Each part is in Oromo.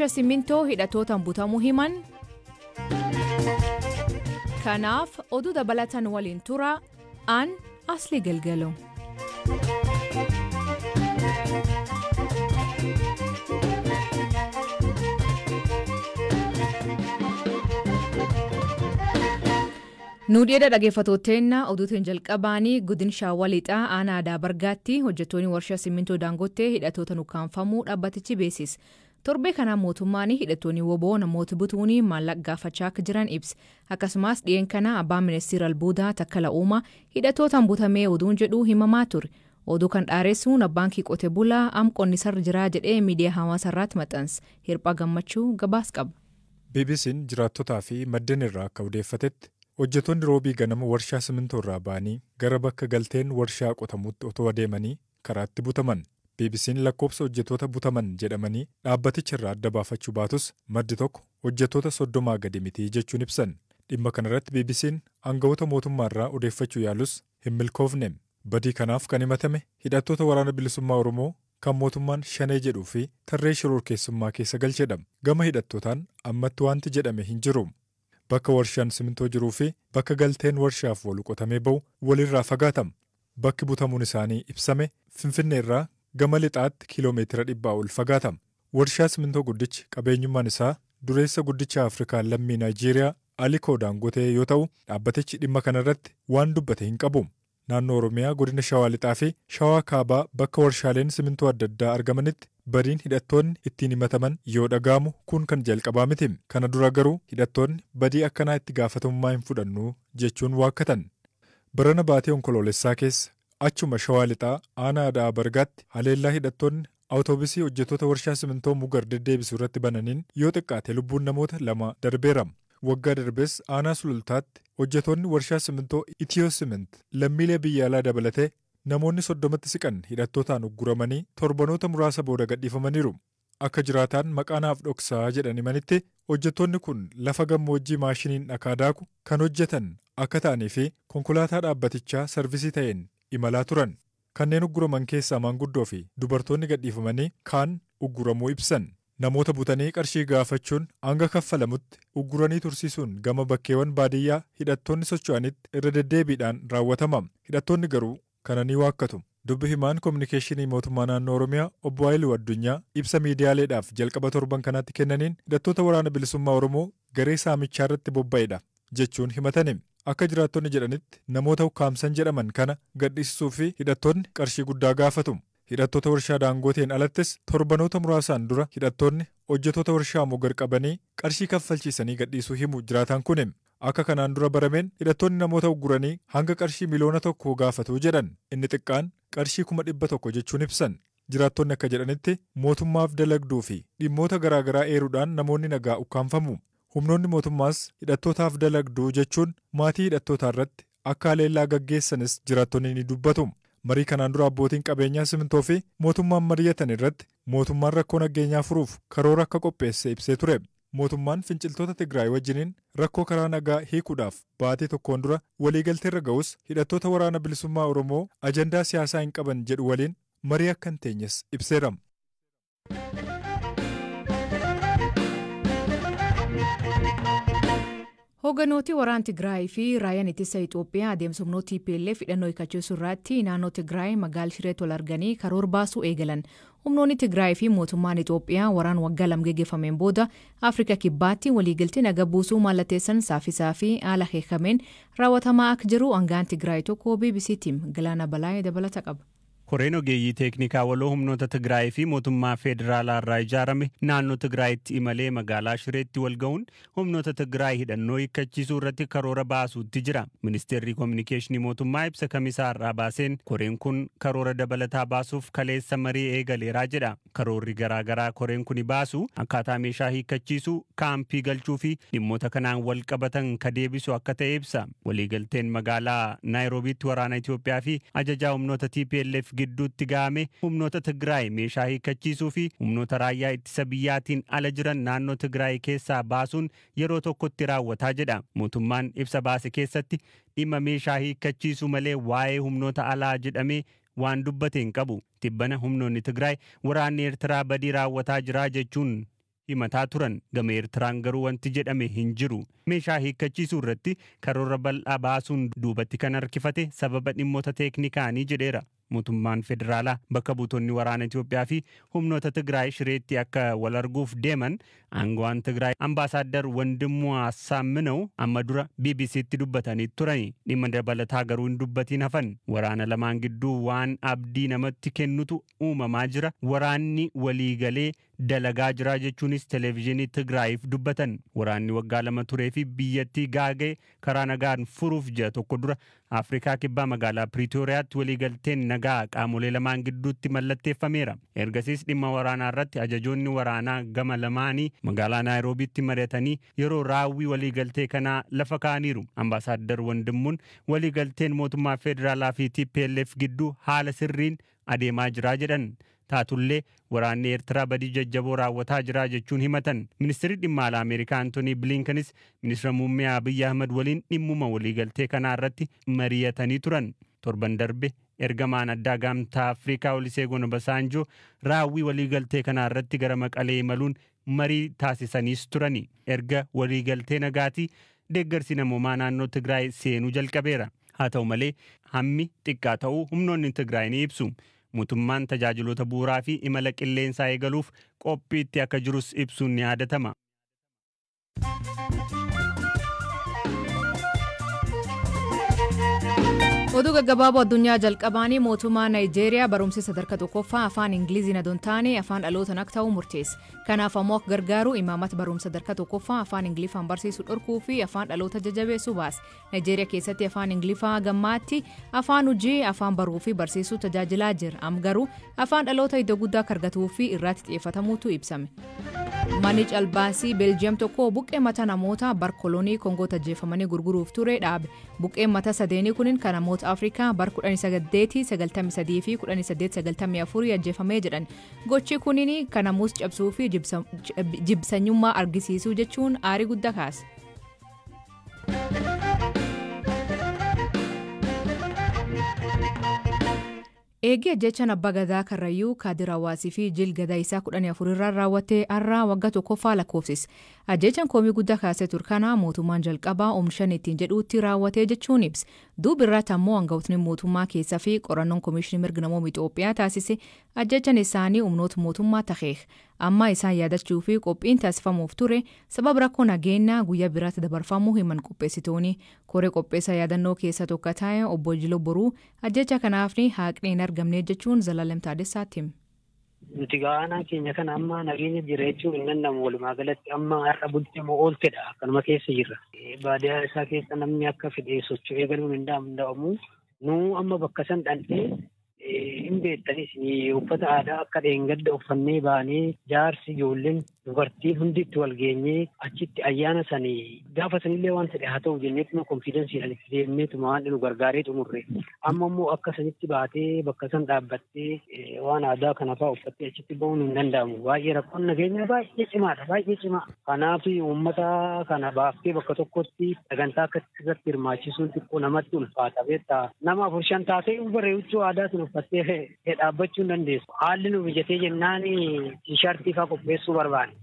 Simintoo hidhattootaan butamuu himan. Kanaaf oduu dabalatan waliin tura aan Asli Galgalo. Nuudheedha dhaggeeffattooteenna oduutiin jalqabaanii godina Shawaa Lixaa aanaa Aadaa Bargaatti hojjettoonni warshaa simmintoo Daangottee hidhattoota ukkaanfamuu dhaabbatichi beeksise. Torbee kana mootummaan hidhattoonni WBO namoota butuun maallaqa gaafachaa akka jiran ibse. Akkasumas dhiyeen kana abbaan ministeera albuudaa Takkala Uumaa hidhattootaan butamee oduun jedhu himamaa ture. Oduu kan dhaaressuun abbaan qote bulaa am qonnisarra jiraa jedhee miidiyaa hawaasaa irratti maxxanse. Hirphaa Gammachuu gabaas qaba. BBC'n jiraattotaa fi maddeen irraa akka odeeffatetti hojjettoonni roobii ganama warshaa simintoo irraa ba'anii gara bakka galteen warshaa qotamutti otoo adeemanii karaatti butaman. BBC'n lakkoofsa hojjettoota butaman jedhamanii dhaabbaticha irraa adda baafachuu baatus maddi tokko hojjettoota 30 gadi miti jechuun ibsan. Dhimma kanarratti BBC'n aangawoota mootummaa irraa odeeffachuu yaalus hin milkoofne. Badii kanaaf kan himatame hidhattoota waraana bilisummaa Oromoo kan mootummaan Shanee jedhuu fi tarree shororkeessummaa keessa galchedha. Gama hidhattootaan ammatti wanti jedhame hin jiru. Bakka warshaan simintoo jiruu fi bakka galteen warshaaf oolu qotamee ba'u walirraa fagaatama. Bakki butamuun isaanii ibsame Finfinnee irraa gama lixaatti kiiloomeetira 100 ol fagaatama. Warshaa simintoo guddichi qabeenyummaan isaa dureessa guddicha Afrikaa lammii Naayijeeriyaa Alikoo Daangotee yoo ta'u dhaabbatichi dhimma kanarratti waan dubbate hin qabu. Naannoo Oromiyaa godina Shawaa Lixaa fi Shawaa Kaabaa bakka warshaaleen simintoo adda addaa argamanitti badiin hidhattoonni ittiin himataman yoo dhaga'amu kun kan jalqabaa miti. Kana dura garuu hidhattoonni badii akkanaa itti gaafatamummaa hin fudhannu jechuun waakkatan. Barana baatee onkoloolessaa keessa achuma Shawaa Lixaa aanaa Aadaa Bargaatti haleellaa hidhattoonni awutoobisii hojjettoota warshaa simintoo Mugar deddeebisu irratti bananiin yoo xiqqaate lubbuun namoota 2 darbeera. Waggaa darbees aanaa Sulultaatti hojjettoonni warshaa simintoo Itiyoo Simint lammiilee biyya alaa dabalatee namoonni 30tti siqan hidhattootaan ugguramanii torbanoota muraasa booda gadhiifamaniiru. Akka jiraataan maqaanaaf dhoksaa jedhan himanitti hojjettoonni kun lafa gammoojjii maashiniin dhakaa daaku kan hojjetan akka ta'anii fi konkolaataa dhaabbatichaa sarvisii ta'een imalaa turan. Kanneen ugguraman keessaa maanguddoo fi dubartoonni gadhiifamanii kaan ugguramuu ibsan. Namoota butanii qarshii gaafachuun hanga kaffalamutti ugguranii tursiisuun gama bakkeewwan baadiyyaa hidhattoonni socho'anitti irra deddeebiidhaan raawwatama. Hidhattoonni garuu kana ni waakkatu. Dubbi himaan kominikeeshinii mootummaa naannoo Oromiyaa obbo Haayiluu Addunyaa ibsa miidiyaaleedhaaf jalqaba torban kanaatti kennaniin hidhattoota waraana bilisummaa Oromoo garee saamichaa irratti bobba'edha jechuun himatani. Akka jiraattonni jedhanitti namoota ukkaamsan jedhaman kana gadhiisisuu fi hidhattoonni qarshii guddaa gaafatu. Hidhattoota warshaa Daangooteen alattis torbanoota muraasaan dura hidhattoonni hojjettoota warshaa Mugar qabanii qarshii kaffalchiisanii gadhiisuu himu jiraataan kun. Akka kanaan dura barameen hidhattoonni namoota ugguranii hanga qarshii 1 miliyoona gaafatu jedhan. Inni xiqqaan qarshii 100,000 jechuun ibsan. Jiraattonni akka jedhanitti mootummaaf dalagduu fi dhimmoota garaagaraa eeruudhaan namoonni nagaa ukkaanfamu. Humnoonni mootummaas hidhattootaaf dalagduu jechuun maatii hidhattootaa irratti akka haleellaa gaggeessanis jiraattonni ni dubbatu. Marii kanaan dura abbootiin qabeenyaa simintoo fi mootummaan mari'atan irratti mootummaan rakkoo nageenyaa furuuf karoora akka qopheesse ibsee ture. Mootummaan finciltoota Tigraay wajjiniin rakkoo karaa nagaa hiikuudhaaf baatee tokkoon dura waliigalteerra ga'us hidhattoota waraana bilisummaa Oromoo ajandaa siyaasaa hin qaban jedhu waliin marii akka hin teenyes ibseera. Hoogganooti waraana Tigraay fi raayyaan ittisa Itoophiyaa adeemsa humnoota TPLF hidhannoo hiikkachiisuu irratti naannoo Tigraay magaalaa Shireetti wal arganii karoora baasuu eegalan. Humnoonni Tigraay fi mootummaan Itoophiyaa waraan waggaa 2 geggeeffameen booda Afrikaa Kibbaatti waliigaltee naga buusuu mallatteessan saffisaa fi haala heekameen raawwatamaa akka jiru aangaan Tigraay tokko BBC'tiin Galaana Balaayee dabalata qaba. Koreen ogeeyyii teeknikaa waloo humnoota Tigraay fi mootummaa federaalaa irraa ijaarame naannoo Tigraayitti imalee magaalaa Shireetti wal ga'uun humnoota Tigraay hidhannoo hiikkachiisuu irratti karoora baasuutti jira. Ministeerri Kominikeeshinii mootummaa ibsa kamisaa irraa baaseen koreen kun karoora dabalataa baasuuf kaleessa marii eegaleeraa jedha. Karoorri garaagaraa koreen kun baasu akkaataa meeshaa hiikkachiisuu, kaampii galchuu fi dhimmoota kanaan wal qabatan ka deebisu akka ta'e ibsa. Waliigalteen magaalaa Naayiroobiitti waraana Itoophiyaa fi ajajaa humnoota TPLF gidduutti ga'ame humnoota Tigraay meeshaa hiikkachiisuu fi humnoota raayyaa ittisa biyyaatiin ala jiran naannoo Tigraay keessaa baasuun yeroo tokkotti raawwataa jedha. Mootummaan ibsa baase keessatti dhimma meeshaa hiikkachiisuu malee waa'ee humnoota alaa jedhamee waan dubbate hin qabu. Tibbana humnoonni Tigraay waraanni Eertiraa badii raawwataa jira jechuun himataa turan. Gama Eertiraan garuu wanti jedhame hin jiru. Meeshaa hiikkachiisuu irratti karoora bal'aa baasuun duubatti kan harkifate sababa dhimmoota teeknikaanii jedheera. Mootummaan federaalaa bakka buutonni waraana Itoophiyaa fi humnoota Tigraay Shireetti akka wal arguuf deeman aangawaan Tigraay Ambaasaaddar Wandimmoo Assaamminoo amma dura BBCtti dubbatanii turani. Dhimma dabalataa garuu hin dubbatiin hafan. Waraana lamaan gidduu waan abdii namatti kennutu uumamaa jira. Waraanni waliigalee dalagaa jira jechuunis televezyiinii Tigraayiif dubbatan. Waraanni waggaa 2 turee fi biyyattii gaaga'e karaa nagaan furuuf ji'a tokko dura Afrikaa Kibbaa magaalaa Piriitooriyaatti waliigalteen nagaa qaamolee lamaan gidduutti mallatteeffameera. Ergasiis dhimma waraanaa irratti ajajoonni waraanaa gama lamaanii magaalaa Naayiroobiitti mari'atanii yeroo raawwii waliigaltee kanaa lafa kaa'aniiru. Ambaasaaddar Wandimmuun waliigalteen mootummaa federaalaa fi TPLF gidduu haala sirriin adeemaa jira jedhan. Taatullee waraanni Eertiraa badii jajjaboo raawwataa jira jechuun himatan. Ministeerri dhimma alaa Ameerikaa Antoonii Bilinkanis ministeera muummee Abiyyi Ahmad waliin dhimmuma waliigaltee kanaa irratti mari'atanii turan. Torban darbe ergamaan addaa Gamtaa Afrikaa Oluseegun Obasanjoo raawwii waliigaltee kanaa irratti gara Maqalee imaluun marii taasisaniis turani. Erga waliigaltee nagaatii deeggarsi namoomaa naannoo Tigraay seenuu jalqabeera. Haa ta'u malee hammi xiqqaa ta'uu humnoonni Tigraay ni ibsu. Mootummaan tajaajiloota bu'uuraa fi imala qilleensaa eegaluuf qophiitti akka jirus ibsuun ni yaadatama. Oduu gaggabaaboo addunyaa jalqabaanii mootummaa Naayijeeriyaa barumsi sadarkaa tokkoffaa afaan Ingiliziin adoo hin taane afaan dhalootaan akka ta'u murteesse. Kanaaf ammoo akka gargaaru imaammata barumsa sadarkaa tokkoffaa afaan Ingiliffaan barsiisuu dhorkuu fi afaan dhaloota jajjabeessuu baase. Naayijeeriyaa keessatti afaan Ingiliffaa gammaatti afaan hojii afaan baruu fi barsiisuu tajaajilaa jira. Amma garuu afaan dhaloota iddoo guddaa akka argatuu fi irratti xiyyeeffatamuutu ibsame. Manni calbaasii Beeljiyeem tokko buqqee mataa namoota bar kolonii Koongoo tajjeefamanii gurguruuf ture dhaabe. Buqqeen mataa sadeenii kunin kan namoota Afrikaa bar 1893 fi 1894 ajjeefamee jedhan. Gochi kunin kan namoota cabsuu fi jibsanyummaa argisiisuu jechuun aarii guddaa kaase. Eegee jechaan abbaa gadaa Karrayyuu Kaadir Hawaasii fi jil gadaa isaa 14 irraa raawwatee har'a waggaa tokkoffaa lakkoofsise. Ajjechaan komii guddaa kaasee Turkanaa mootummaan jalqabaa oomishan ittiin jedhuutti raawwatee jechuun ibsa. Duuba irratti ammoo aangawootni mootummaa keessaa fi qorannoon Komishinii Mirga Namooma Itoophiyaa taasise ajjechaan isaanii humnoota mootummaa taheef. Amma isaan yaadachuu fi qophiin taasifamuuf ture sababa rakkoo nageenyaa guyyaa biraatti dabarfamuu himan qopheessitoonni. Koree qopheessaa yaadannoo keessa tokko ta'e obbo Jiloo Boruu ajjecha kanaaf haqni hin argamne jechuun Zalaalem Taadessaatti hime. Nuti gaanaa keenya kana amma nageenya jira jechuun hin danda'amu. Walumaa galatti amma har'a bultee moo ooltedha akkanuma keessa jirra. Baadiyyaa isaa keessa namni akka fedhe socho'ee galuun hin danda'amu. Nuu amma bakka san dhandhee hin beektanis uffata aadaa akka dheengadda uffannee baanee jaarsi ijoolleen dubartiin hundi itti wal geenyee achitti ayyaana sanii gaafa sanillee waan fedhe haa ta'u jenneetuma konfiidensiidhaan itti deemneetuma waan nu gargaaree xumurre. Amma immoo akka sanitti baatee bakka san dhaabbattee waan aadaa kana fa'aa uffattee achitti bahuun hin danda'amu. Baay'ee rakkoon nageenyaa baay'ee cimaadha baay'ee cimaa. Kanaaf uummata kana baaftee bakka tokkotti sagantaa akkasii irratti hirmaachisuun xiqqoo namatti ulfaata beektaa. Nama 4-5 taatee ubaree huccuu aadaa sun uffattee dhaabbachuu hin dandeessu. Haalli nu mijatee jennaan tiishaartii fa'aa qopheessuu barbaanne.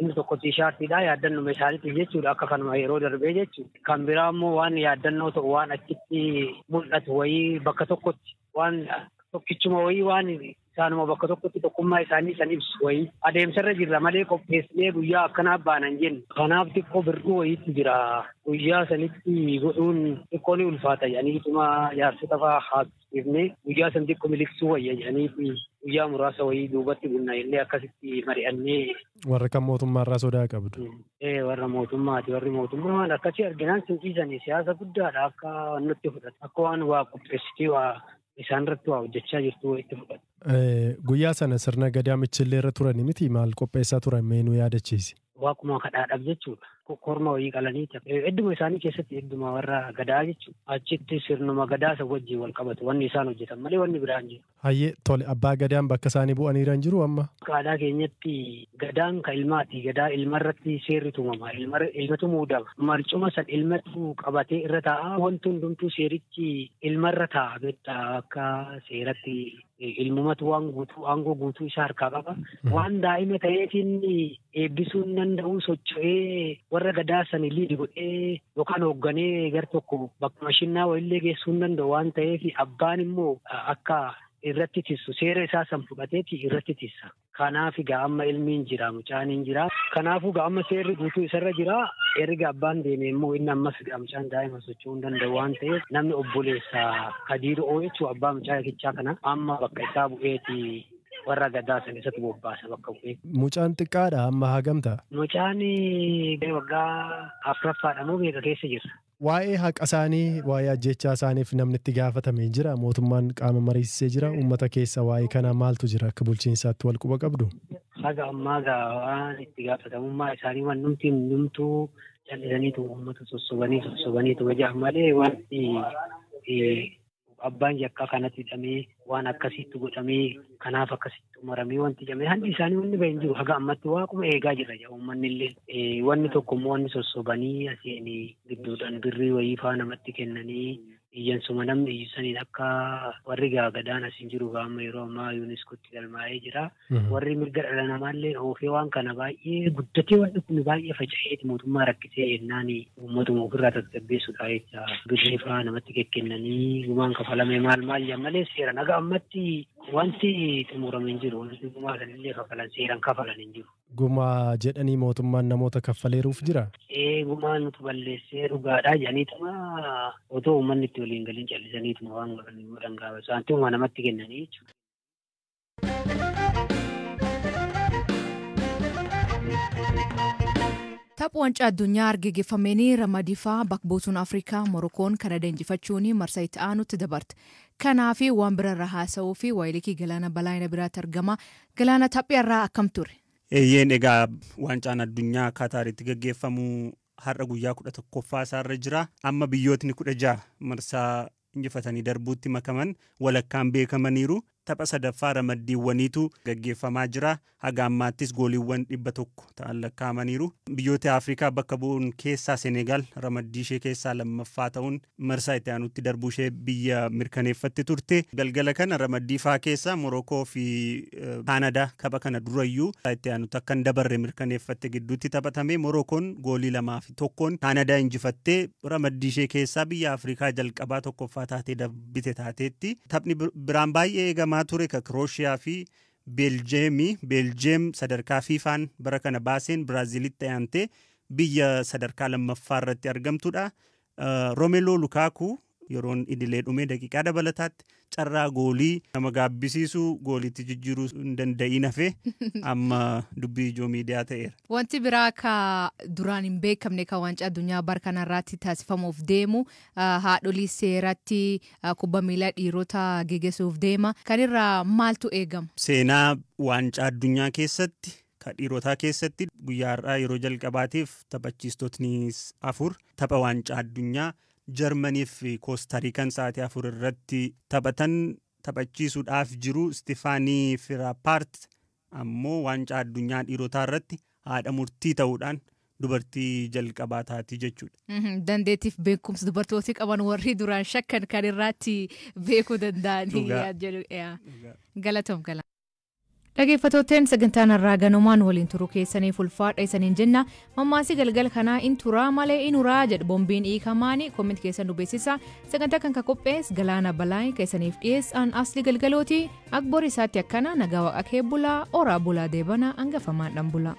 Inni tokko tiishaartiidha yaaddannoo isaaniitiif jechuudha akka kanuma yeroo darbee jechuudha. Kan biraa immoo waan yaaddannoo ta'u waan achitti mul'atu wayii bakka tokkotti waan tokkichuma wayii waan isaanuma bakka tokkotti tokkummaa isaanii san ibsu wayii adeemsarra jirra malee qopheessinee guyyaa akkanaa baanan jennu. Kanaaf xiqqoo bir'uu wayiitu jira. Guyyaa sanitti godhuun xiqqoo ni ulfaata jedhaniituma jaarsota fa'aa haasofsiifnee guyyaa san xiqqoo miliqsuu wayya jedhanii guyyaa muraasa wayii duubatti bunna illee akkasitti mari'annee. Warra kan mootummaarraa sodaa qabdu. Warra mootummaati. Warri mootummaa waan akkasii arginaan sinqiisanii siyaasa guddaadha akka nutti fudhatu. Akka waan waa qopheessitee waa isaan irratti waa hojjechaa jirtu itti fudhatu. Guyyaa sana sirna gadaa michillee irra turani miti maal qopheessaa turan mee nu yaadachiisi? Waaquma kadhaadhaaf jechuudha. Korma wayii qalanii hedduma isaanii keessatti hedduma warra gadaa jechuudha. Achitti sirnuma gadaa isa wajjin wal qabatu wanni isaan hojjetan malee wanni biraan jiru. Hayyee tole, abbaa gadaan bakka isaanii bu'aniiran jiru amma. Aadaa keenyatti gadaan ka ilmaati. Gadaa ilmarratti seerri tumama. Ilmatu muudama. Marcuma san ilmatu qabatee irra taa'a. Wanti hundumtuu seerichi ilmarra taa'a. Beektaa akka seeratti ilmumatu waan guutuu aangoo guutuu isaa harkaa qaba. Waan daa'ima ta'eetiin eebbisuu hin danda'u, socho'ee warra gadaa sani liidi godhee yookaan hoogganee gar tokko bakka mashinnaa wayillee geessuu hin danda'u waan ta'eef abbaan immoo akka irratti tissu seera isaa san fudhateeti irratti tissa. Kanaaf egaa amma ilmiin jira, mucaan hin jira. Kanaafuu egaa amma seerri guutuu isarra jira. Erga abbaan deeme immoo inni ammas egaa mucaan daa'ima socho'uu hin danda'u waan ta'eef namni obboleessa Kadiiroo jechuun abbaa mucaa kichaa kana amma bakka isaa bu'eeti warra gadaa san isatti bobbaasa bakka bu'ee. Mucaan xiqqaadha amma hagam ta'a? Mucaan waggaa afuraffaadha moo meeqa keessa jira. Waa'ee haqa isaanii, waa'ee ajjechaa isaaniif namni itti gaafatamee jira. Mootummaan qaama mariisisee jira. Uummata keessa waa'ee kanaa maaltu jira? Akka bulchiinsaatti wal quba qabdu? Haga ammaa gaa waan itti gaafatamummaa isaanii waan numti hundumtuu callisaniitu uummata sossobaniitu wajjin malee wanti abbaan yakkaa kanatti hidhamee waan akkasitti godhamee kanaaf akkasitti umaramee wanti jedhamee hangi isaanii wanni bahin jiru haga ammatti waaquma eegaa jira jedha uummanni illee. Wanni tokko immoo wanni sossobanii asiin gidduudhaan birrii wayii faa namatti kennanii iyyansuma namni iyyisaniin akka warri gaagadaan asiin jiru amma yeroo ammaa yuuniskootti galmaa'ee jira. Warri mirga dhala namaallee oofee waan kana baay'ee guddatee wanni kun baay'ee faca'eeti mootummaa rakkisee jennaan uummatuma ofirraa tasgabbeessuudha jecha. Birrii faa namatti kennanii gumaan kafalame maal maal jedhan malee seeran haga ammatti wanti xumurame hin jiru. Wanti gumaa sanillee kafalan seeran kafalan hin jiru. Gumaa jedhanii mootummaan namoota kaffaleeruuf jira? Gumaa nuti balleessee dhugaadhaa jedhaniituma otoo uummanni itti waliin galiin callisaniituma waan godhanii godhan gaafa saantima namatti kennanii jechuudha. Tapha waancaa addunyaa argaggeeffameen ramadiifaa bakka buutuun Afrikaa Morokoon Kanada injifachuun marsaa itti aanutti dabarte. Kanaaf waan birarra haasa'uu fi waayilikii Galaana Balaayina biraatti argama. Galaana, taphii irraa akkam ture? Eeyyeen, egaa waancaan addunyaa Kaataaritti gaggeeffamu har'a guyyaa 11ffaa isaarra jira. Amma biyyootni 16 marsaa injifatanii darbuutti makaman walakkaan beekamaniiru. Tapha sadaffaa ramaddiiwwaniitu gaggeeffamaa jira. Haga ammaattis gooliiwwan 100 ta'an lakkaa'amaniiru. Biyyoota Afrikaa bakka bu'uun keessaa Senegaal ramaddii ishee keessaa lammaffaa ta'uun marsaa itti aanutti darbuu ishee biyya mirkaneeffatte turte. Galgala kana ramaddii faa keessaa Morokoo fi Kaanadaa tapha kana durayyuu itti aanutti akka hin dabarre mirkaneeffatte gidduutti taphatame. Morokoon goolii 2-1 Kaanadaa injifattee ramaddii ishee keessaa biyya Afrikaa jalqabaa tokkoffaa taatee darbite taateetti. Taphni biraan baay'ee eegamaa ture ka Kirooshiyaa fi Beeljeemii. Beeljeem sadarkaa fiifaan bara kana baaseen Biraaziilitti aantee biyya sadarkaa lammaffaa irratti argamtudha. Romeloo Lukaakuu yeroon idilee dhumee daqiiqaa dabalataatti carraa goolii nama gaabbisiisu gooliitti jijjiiruu hin danda'iin hafe amma dubbii ijoo miidiyaa ta'eera. Wanti biraa ka duraan hin beekamne ka waancaa addunyaa bara kanarraatti taasifamuuf deemu haadholii seeratti kubbaa miilaa dhiirota geggeessuuf deema. Kanirraa maaltu eegama? Seenaa waancaa addunyaa keessatti ka dhiirotaa keessatti guyyaa har'aa yeroo jalqabaatiif taphachiistotni 4 tapha waancaa addunyaa Jarmanii fi Koostariikaan sa'aatii 4 irratti taphatan taphachiisuudhaaf jiru. Stifaanii Firapaart ammoo waancaa addunyaa dhiirotaa irratti haadha murtii ta'uudhaan dubartii jalqabaa taati jechuudha. Dandeettiif beekumsa dubartooti qaban warri duraan shakkan kan irratti beekuu danda'anii jedhu. Galatoom gala. Dhaggeeffattootni sagantaan har'aa ganumaan waliin turuu keessaniif ulfaadha isaniin jenna. Mammaasii galgala kanaa in turaa malee in uraa jedhu boombiin hiikamaani koomenti keessan nu beeksisa. Sagantaa kan qophees Galaana Balaay keessaniif dhiyeessaan Asli Galgalooti. Akboor isaatti akkana nagaa waaqa kee bulaa oraa bulaa deebanaa hangafamaan dhan bulaa.